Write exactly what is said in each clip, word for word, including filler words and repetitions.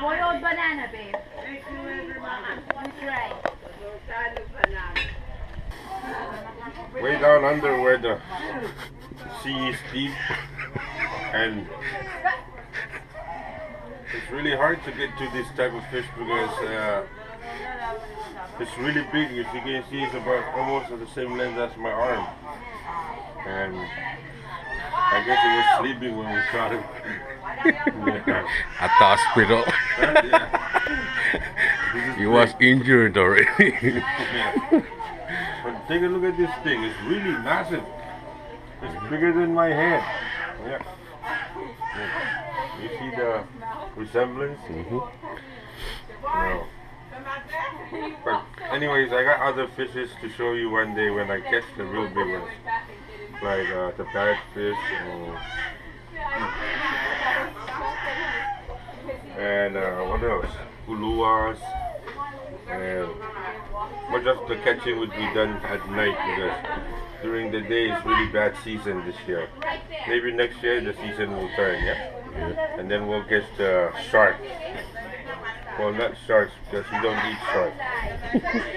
Boiled banana, babe. Try. Way down under where the sea is deep, and it's really hard to get to this type of fish because uh, it's really big. As you can see, it's about almost at the same length as my arm. And I guess he was sleeping when we shot him. Yeah. At the hospital. Yeah. This is He was big. Injured already. Yeah. But take a look at this thing. It's really massive. It's bigger than my hand. Yeah. Yeah. You see the resemblance? Mm-hmm. No. But anyways, I got other fishes to show you one day when I catch the real big ones, like uh, the parrotfish or and uh, what else? Uluas. And much of the catching would be done at night because during the day it's really bad season this year. Maybe next year the season will turn, yeah? Yeah. And then we'll get the shark. Well, not sharks, because we don't eat shark.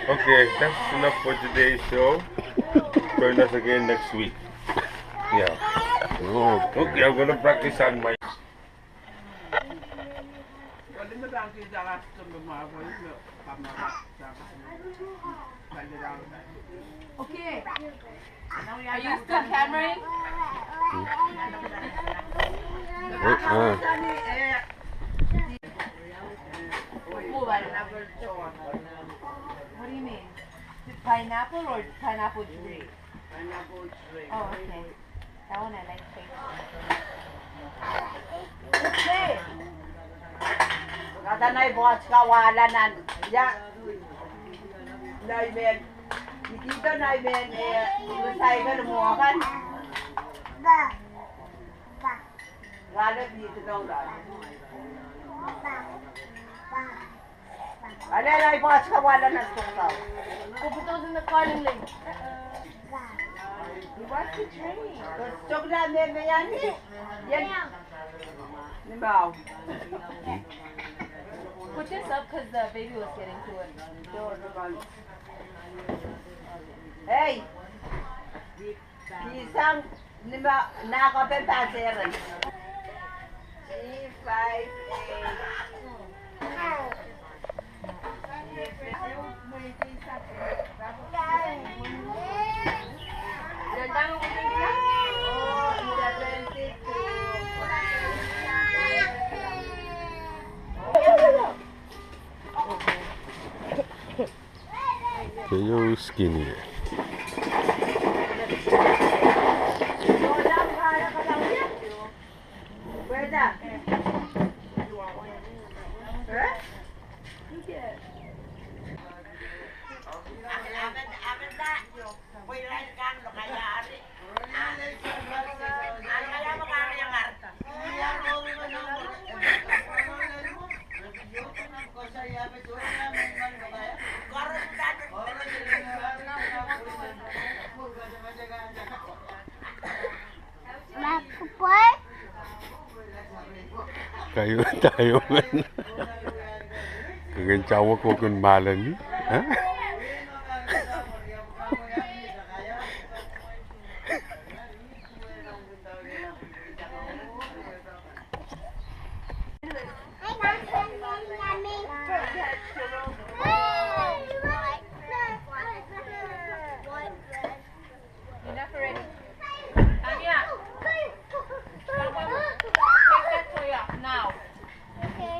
Okay, that's enough for today's show. Join us again next week. Yeah. Okay. Okay, I'm gonna practice on my Okay. Are you still cameraing? Uh-uh. What do you mean? Pineapple or pineapple tree? Pineapple tree. Oh, okay. That one I like. Kata nai pwoat kawahla nan, ia, nai men, nikihdo nai men, eh, recycle mwo kan. Rale pihdi nong rale. Ale nai pwoat kawahla nan song tau. Go put those in the car, Lily. He wants to drink. Song rale me, me iang ni. Ien. Ni mau. Put this up 'cause the baby was getting to it. Hey. Pisang nima nakapen paseren. G five A. Keieu skinny. Keieu, keieu. Kak kin tawek oh kin maleni, eh? Enough already. Come here. Come, come. Take that toy off now. Okay.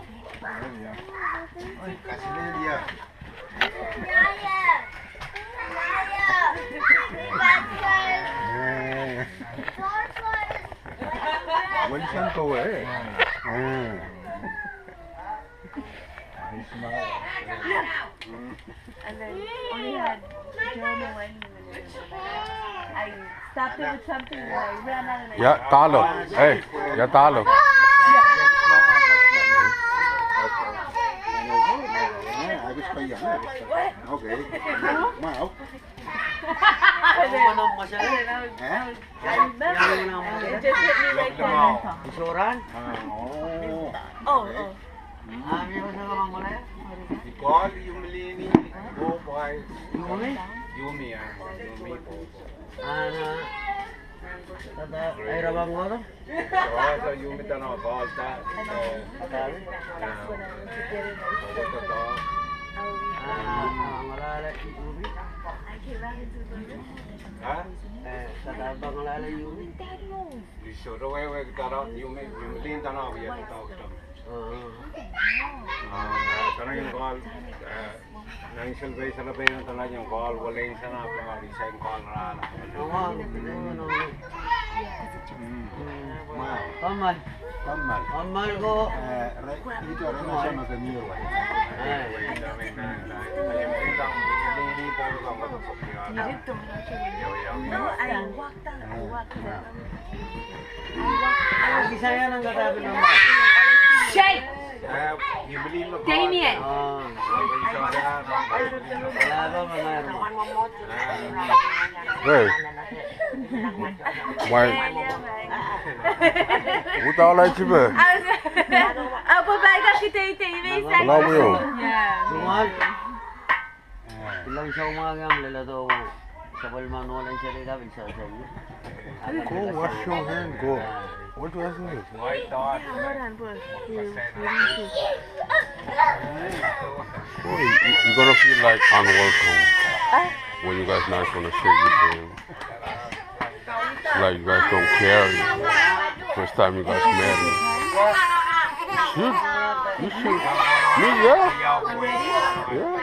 Welisan kowe, eh? And then only had Joe Maloney in there. I stopped it with something and I ran out and I... Ya, dahlo. Ei, ya, dahlo. Okay. Wow. I remember. It just hit me right there. Oh, oh. Call Yumi Lini, go by Yumi? Yumi, ah, Yumi, go. Ana, tata, ai rabang wada? So, so Yumi tano call ta, eh, ah, ah, ngalale Yumi. Ha? Eh, tata, ba ngalale Yumi. Ni sohte wehwehki tano Yumi, Yumi Lini tano, ia tano. Ah, tano ien call, eh, nan sel pei sarapein tano ien call, welein sana pa, ih sain call rala. Kammal. Kammal. Kammal ko. Eh, re, ito re na sama ke miro. Eh. No, I walked out. I walked out. Shake! Damien! Hey. Why? Without like you, man. Apo baika kiteitei me isa. Wala wio. Yeah. Ilang soumwahu kiam leledo wang. Sapwellime nohlen seri kapil sasai. Go wash your hand, go. What was it? Well, you, you, you're gonna feel like unwelcome when you guys not gonna shake your hand. Like you guys don't care. First time you guys married. Shoot. You shoot. Me, yeah. Yeah.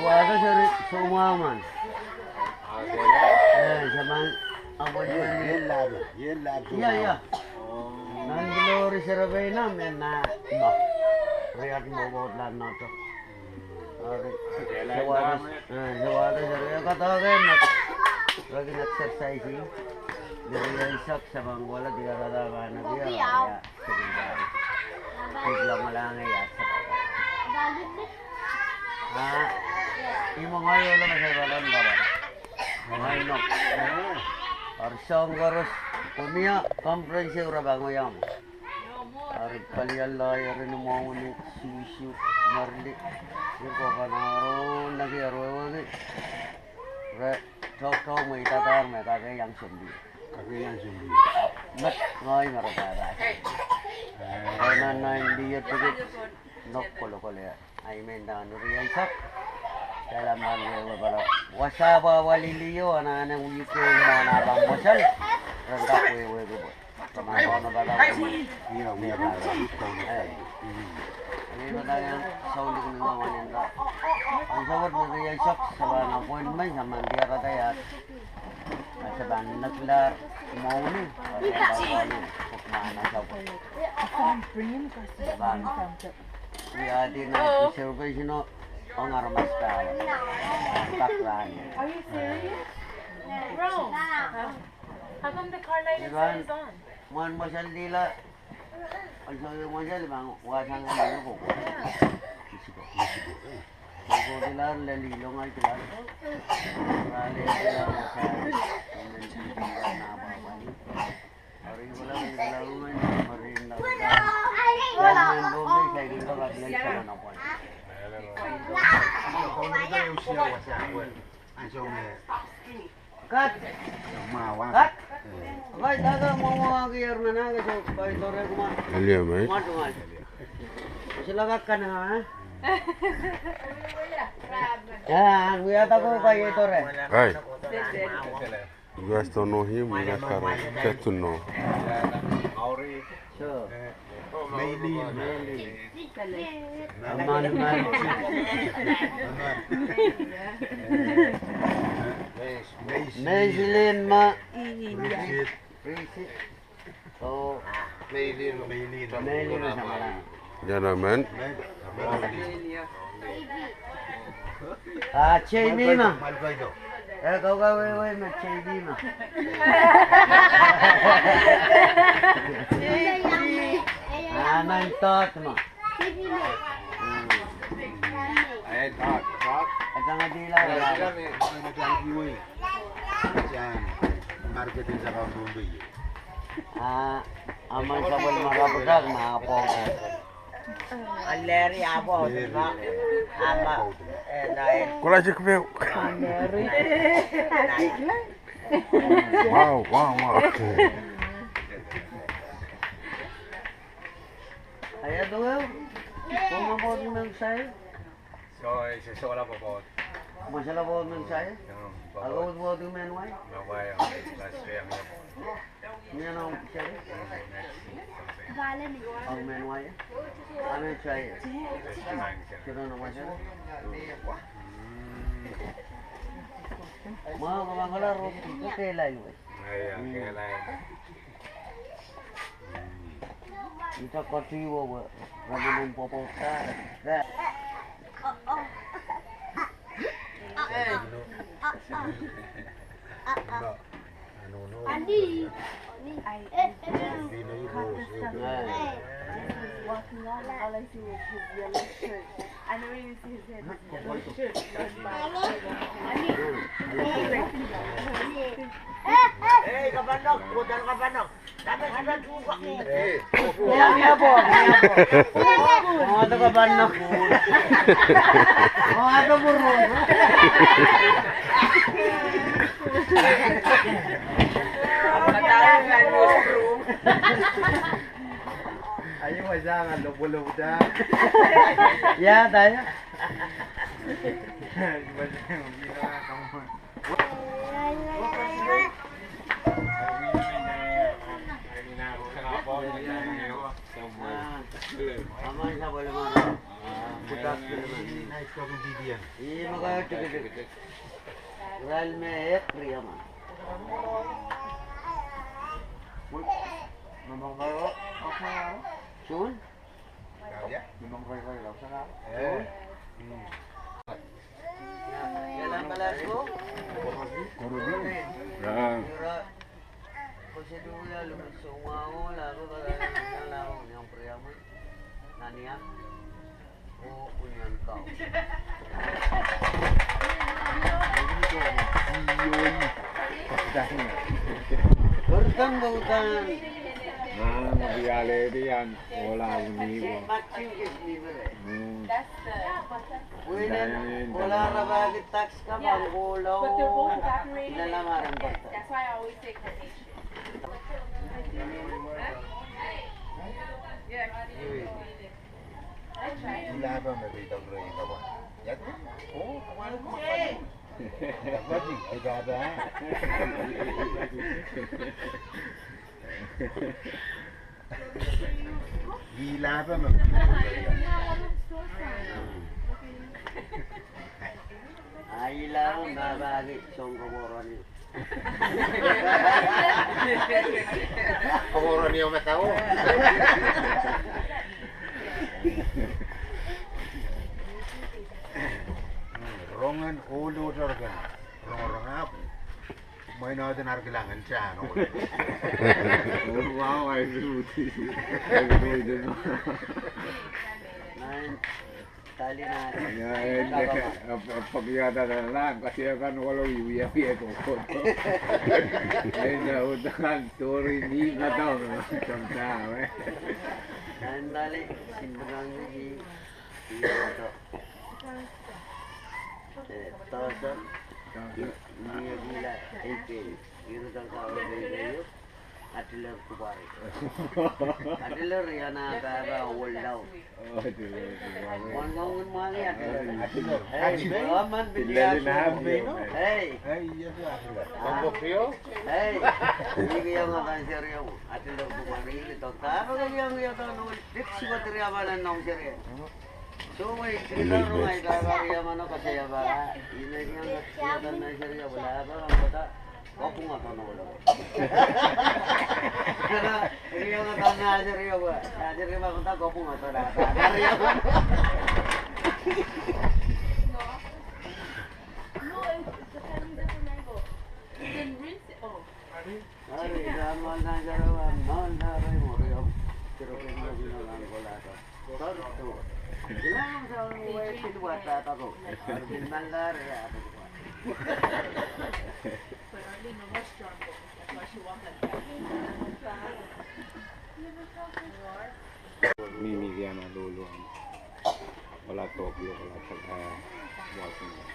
Wahda seri soumwahu men. Eh, saman, apwal men. Ia, ia. Nan pilori serepein me na, ma. Riat mo vote lan noto. Ari, se wahda, eh, se wahda seri e kadoke me. Re kin exercise. Eri isak saman wala diarada bana diarada. Ah, ih mwomwen olo me se pahn pahn. Mwomwen no. Ari soahng koaros, komwi a conference e ura pahn ngehi iang. Ari palian law eri ni mwomwen ni susu, marli. Ih ko pahn aro, naki aro wehwehki. Re, tok tok me idadar me kak iang sompi. Kak iang sompi. Met ngehi me re pahpahki. Re nan nan diet ticket. Nok kolokol ia. Ai men dan uri isak. Dalam man wehwe pala. Wasa pahpa lili o, anahne wike mwana pahn mwesel. Rengkak wehwehki pwe. Ia, ia, ia. Ni pata ia, soun dikini ngawan inda. Ansou wet me ri isak, se pahn appointment, saman diarada ia. Se pahn nekilar mwohni, pahn pahn pahn pahn. Ia, di nan reservation o, ong aramas pahn. Pak rahn. Are you serious? Rose, how come the car light inside is on? Mwan mwesel lila, ansou ieu mwesel pahn wahsang en loko. Loko kilar, lel ih longai kilar. Rale kilar, wahsang. Ari wala, wala, wala, wala. Cut. Cut. Bai, dada, mwahu mwahu kier mana ke so, bai, dore kuma. Elia, mate. Mate, mate. Sila kak kana, ha? Ya, wia tako bai dore. Hey. You guys don't know him, you guys gotta get to know. Sure. Meilin. Aman, aman. Meisilin ma. Bridget. Bridget. Oh. Meilin, Meilin. Gentlemen. Ah, Jamie ma. Eh, kau kawehwe me Jamie ma. Ah, men Todd ma. Eh, Todd, Todd. Jan, marketing sa kau dun. Ah, amen, sapwel ma rapahki ma apo. Aleri apo, ma, ama, eh, nai. Kola chik veu. Aleri. Wow, wow, wow. Aya doe, koma board men sai. So, it's a solar board. Masala board men sai. Ako board men wai. Wai, last year. Mie no, sorry. Ang men wai. Amen, sorry. Kiro no masala. Ma, ma, ma, la ro, ke lai we. Ita kati wo we. Ramen popo ta. Andy. I cut the stuff. Just was walking on, all I see was his yellow shirt. I never even see his head, his yellow shirt. Hey, kapanok, kudan kapanok. Ayo, masang alo bolo uda. Ya, taya. June? Ai lao, ma pahki soang koapworon. Koapworon ieu me tao. Rongen oluhte kan. Rong, rong ahpw. Mwein oahden ar kilang en tano. Wow, I see. Nine, Talina. Ya, eh, eh, eh, eh, pahki ada da lang, kasi akan walo iwi api eko koto. Eh, na utangan tori ni katong, tong tao, eh. Nine, Tali, simpenan ni, ni koto. Eh, Tohto. Ni, ni, ni la, eh, eh, iro tang kawa, eh, eh, eh. Atiler kupwari. Atiler iang pahpa ohl lao. Wan kaun mwahngih atiler. Atiler. Ei, pil len ahpw. Ei. Ei, iang adan serio. Atiler kupwari, iang iang iang iang. Dik siwa tiri aman nohng serio. So, wei, sila rong ai pahpa riamano koasoia pahpa. Ine riang, riang dan nai seria, wala pahpa, pahpa, kopung ato nohlo. Riang dan nai seria, wala, nai seria, pahpa, kopung ato nohlo. Mihmi kiana lolohng. Wala Tokyo, wala, eh, Washington.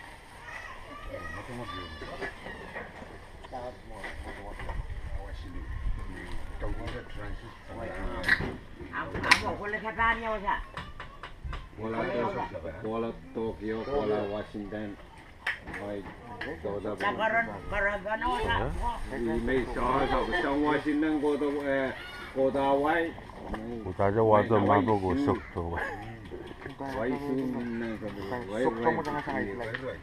Wala Tokyo, wala Washington. Wai, Tokyo. Ih me soh, soh, soh Washington kohdo, eh, kohdo wai. Kohdo wai, kohdo wai, soh, soh wai. Wai soh, wai, wai.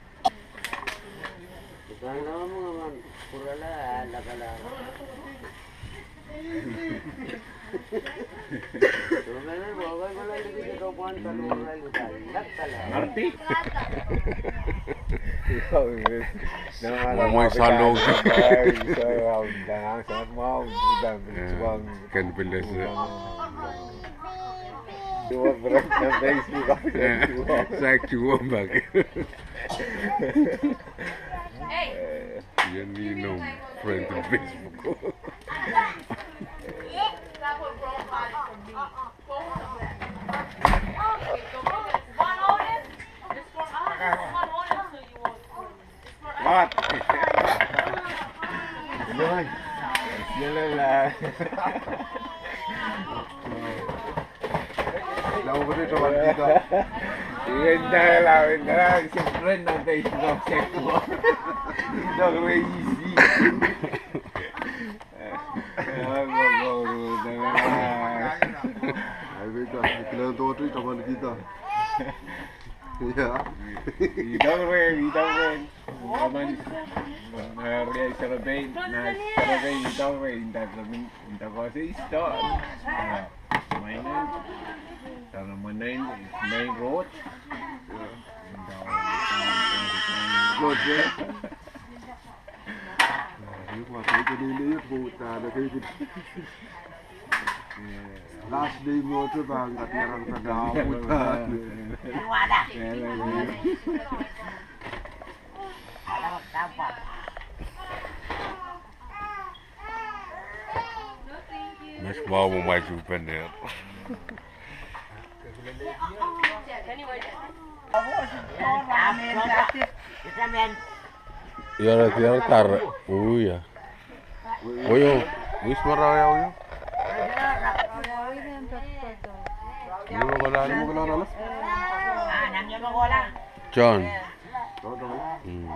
Arti? Mama salong. Ken pil ese. Sa kuo bak. Ia ni nom friend on Facebook. What? Ia, ia lala. Lau beri coba kita. Ia, inda lau, inda lau, si friend on Facebook, check ko. Inda crazy. Ai, kita, kita tori, coba kita. Ia. Inda lau, inda lau. Aman, eh, riei serepein, nah, serepein, inda lau, inda lau. Inda koasoia, isto. Main, tara main, main road. Road, eh? Last name road, eh, bang kat narang kat dah. Mes mwahu mwahu supen er. Ia, ia, tar, uia. Oyo, wis mara ia, oyo. John. Mm.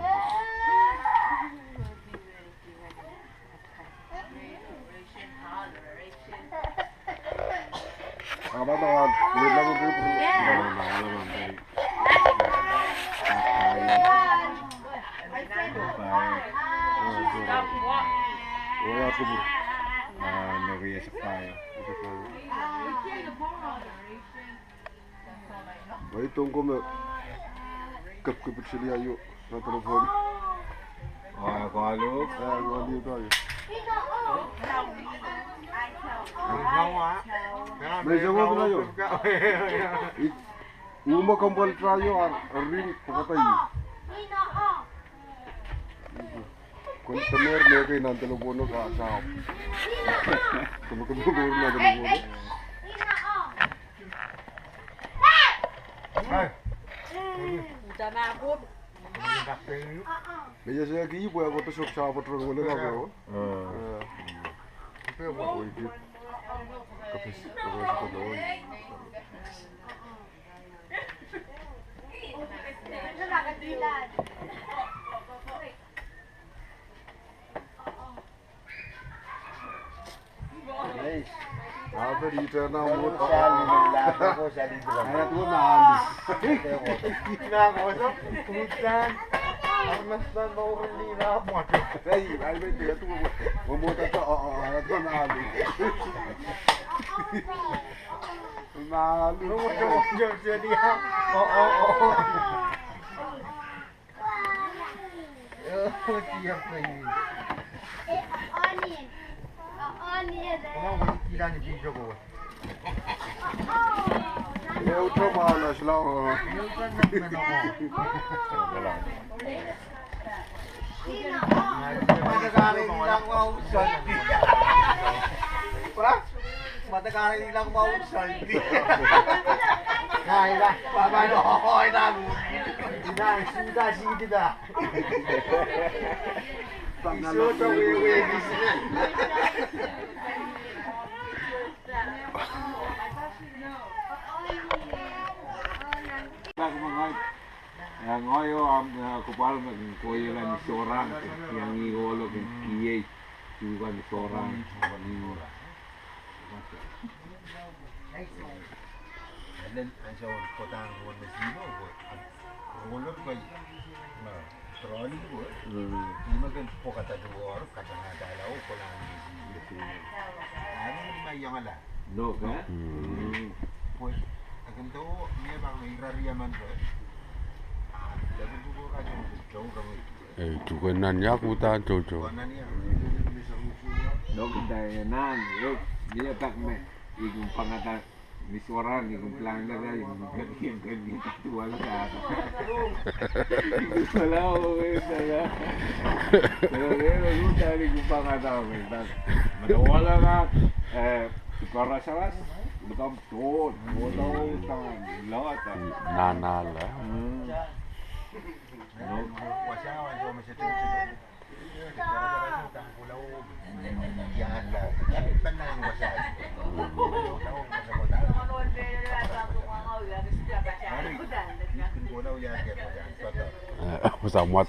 Wai tong ko me kepkepit seli aio, na telephone. Wai, kalu. Eh, kalu tayo. Me soko pila yo. Uma kambal tayo, a ring pakatai. Kon temer me ke nan telephone ka sa. Kama kama nan telephone. Hai. Uta ma kup. Me ia se ki pwe ko to sok sa patrol wale ka ko. Ah. Eh. Ngehi oh ahmw, eh, kupwuramwail me kin kohieng ni sohrang, iang ih ohlo kin kiei, tuhkan ni sohrang. Eh, tuhke nan iak uhdahn toutou. Nanala. Eh, samwat.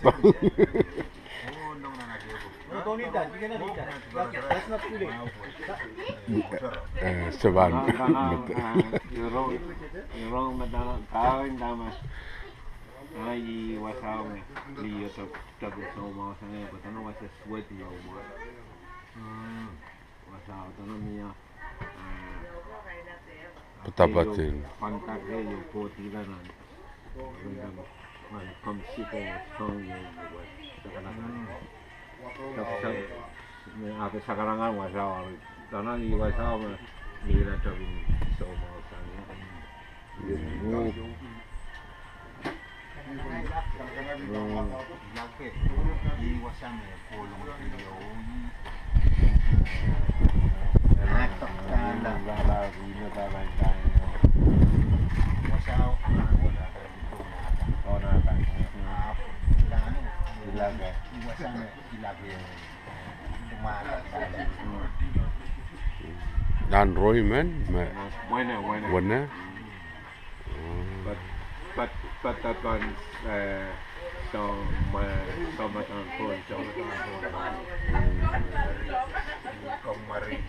Eh, sevan. Rongamwahu me dahme, dahme, ah, ih wasao me, ni io tok, tok soumwahu sang, eh, pwe dahme wasa suwed ih soumwahu. Wasao dahme mie, ah, patapatin. Pahn kak io pwoat ih nan, nan, nan komsiko song io io, sakanakan. Ahpw sakarangan wasao, dahme ih wasao me, mie la tokin soumwahu sang. Nan roh men, me. Wene, wene. Wene? Pwe, pwe, pwe, pwe, eh, soh, eh, soh, madaun pwon, soh, madaun pwon. Komari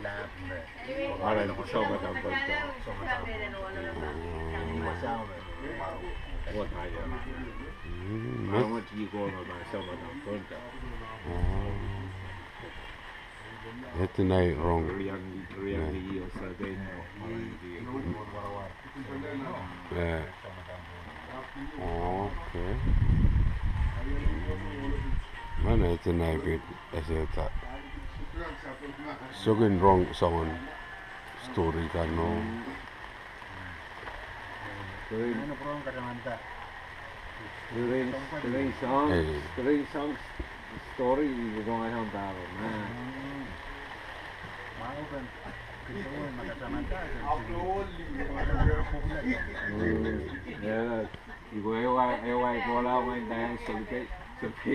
lap me. Ara, soh, madaun pwon, soh. Soh, madaun pwon. Wasao me. What I am. Mm, mas. Soh, madaun pwon, soh. Oh. Etin ahi rong. Eh. Okay. Mane etin ahi pid esehda. Sohte kin rong soangen story kan, no. Keren, keren soang, eh, keren soang story ih rong ahi soang pahlo, nah. Mm, yeah, ih ko ewa, ewa ih kohla wai dahme sohte, sohte.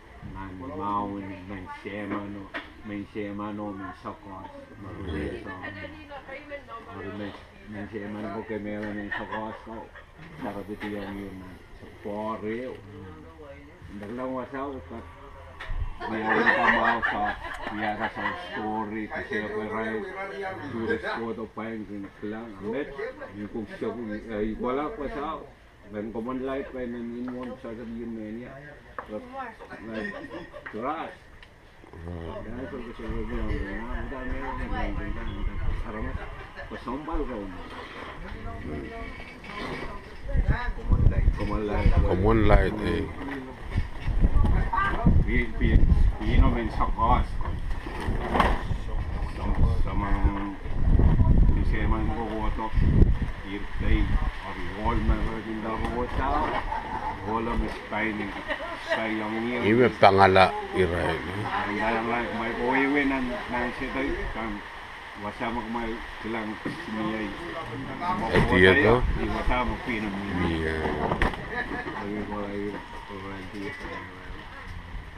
Nan mwahu en mehn seman o, mehn seman o, mehn soakos, mehn seman o, mehn seman ko kemehla mehn soakos ko. Sarapihong ie nan poare o. Ndaklan wasao ka. Mie wasa, mie wasa story, ka se pwe rai, tourist ko do pain kin kilang, met, ni kuk se pwe, eh, ikola wasao. Wen komon light pai men in won sa sa yin men ia. Grass. Komon light, eh. Pi, pi, pihno mehn soakos. Sam, samang, ni seman ko kohdo. Ih pei, ari ohl me re kin da rosa, ohl me Ih me pangala irail. Ih me pangala irail.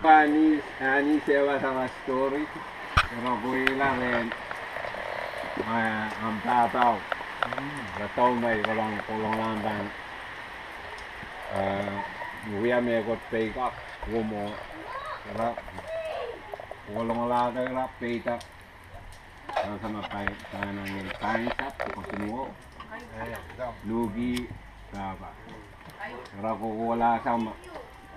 Ani, ani se wasa story. Ira pweila rehn, eh, ahmw pahpao. Ira dau mai ira pahn kolong lampan. Eh, wia mehkot peikak, womwo, ira, kolong lada ira peida. Ira sama pai, pai nan ngehn, pai sap, kokosin wo. Luki, pahpa. Ira kokohla sama,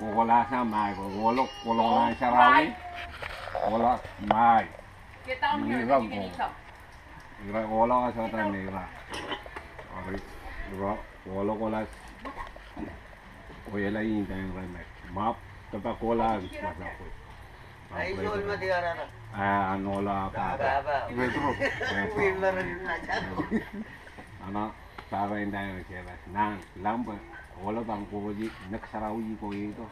kokohla sama, ko, kolok, kolong nan sarawi. Kola, mai. Ni ira ko. Ira kola sata ni ira. Ari, ira kola kola. Koiela indang remek. Map, kata kola kata ko. Ai, sol mati arara. Ah, anola pahpa. Pahpa. Metro. Ana, pahpa indang sepas. Nan, lampe, kola pahn kohdi, nek sarawi kohdo.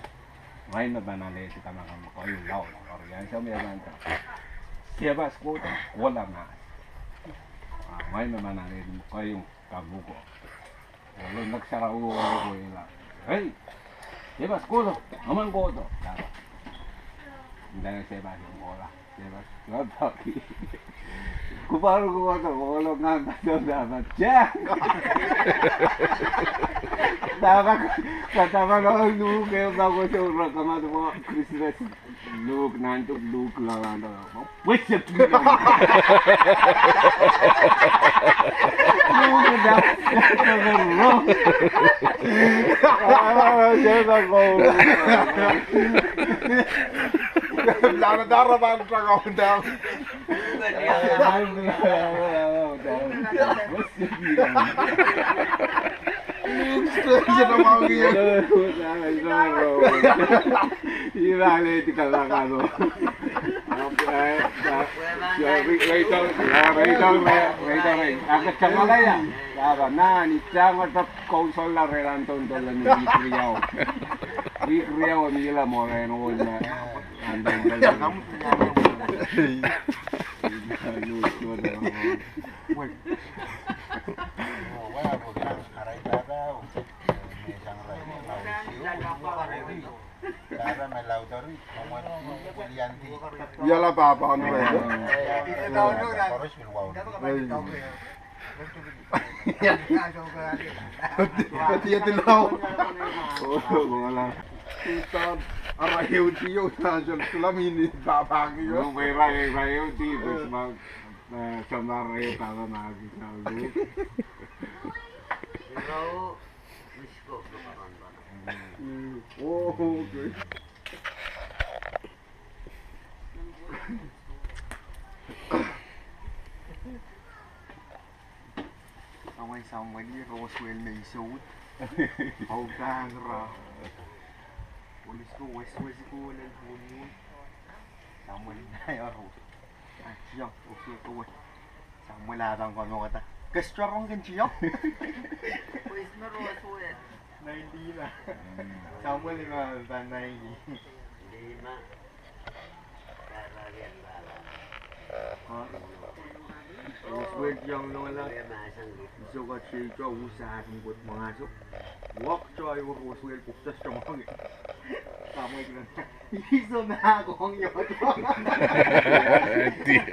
Ngehi me pahn alehdi kamakam, koiu lao, or yang sa me pahn ta. Sepas kohdo, kola mas. Ah, ngehi me pahn alehdi, koiu kamuko. Olo nek sarawi olo koila. Hei, sepas kohdo, aman kohdo. Ndahng sepas kohla. Sepas kohdo. Kupwur kohdo, olo ngan pahdo pahpa. Jang. Pahpa, pahpa lo luke, pahpa kohdo, ura kamado mo Krismas. Luke, nan dok Luke, lalanda. Wesek. Luke, da. Ah, saya tak mau. Lama darah bantra kau dah. Wesek. Ih pahn alehdi kalakalo. Aka tangalahng. Pahpa, nan, ih tangohte kousola rehn tohndohlen wihk riau. Wihk riau mihla moren ohl me. Wait. Iala pahpa on redo. Ei. Ati, ati lao. Tutan, ara eu ti yo, nan sel sulam ini pahpa ki yo. Nung ira, ira eu ti, bes ma, eh, samar eu pahpa ma ki sa lu. Oh, okay. Awen Samuel, ih Roswell me isoud. Au pahn ra. Olis ko weswes ko lel pwungun. Samuel, nai aro. Ah, siang, okay, okay. Samuel a pahn komourda. Kestra rong kin siang. Nineteen a. Samuel lima pahn nineteen. Lima. Karawian bala. Huh? Pwehn tiong longala. Iso kak sehte usahr ni kot mwangaso. Wok to aio ros wel pwuktos to mwangi. Kamwe kina. Iso ma kong yo. Diet.